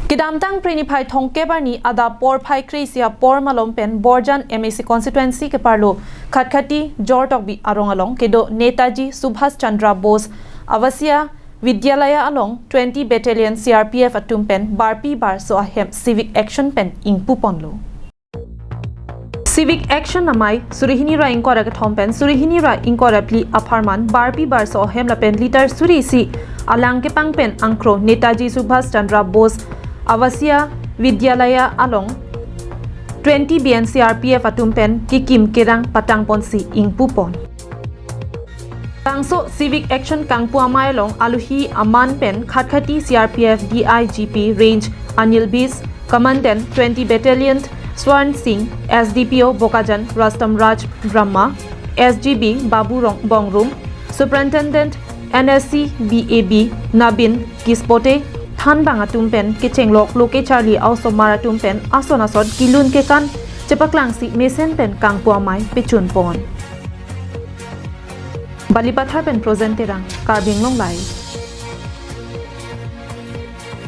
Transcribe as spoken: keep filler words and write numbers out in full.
Kedamtang Phre niphai thomkep arni adap porphai kre-isi apor malom pen Borjan M A C constituency keparlo Khatkhati Jortokbi arong along kedo Netaji Subhas Chandra Bose Avasiya Vidyalaya along twenty Battalion C R P F atum pen barpi barso ahem civic action pen ingpuponlo. Civic action amei suri hini ra ingkoi ra kethom pen suri hini ra ingkoi ra phli apharman barpi barso ahem lapen litre suri isi alang kepang pen angkro Netaji Subhas Chandra Bose Avasiya Vidyalaya along twenty B N C R P F atum pen kekim kerang patangponsi ingpupon. Bangso civic action kangpu amei along aluhi aman pen Khatkhati C R P F D I G P Range Anil Bis, Commandant twenty Battalion Swarn Singh, S D P O Bokajan Rustom Raj Brahma, S G B Babu Rong Bongrum, Superintendent N S C B A B Nabin Kispote, thanbang atum pen kechenglok loke charli a-osomar atum pen ason ason kelun kekan chepaklangsi mesen pen kangpu amei pechunpon. Balipathar pen Projen Terang, Karbi Anglong Live.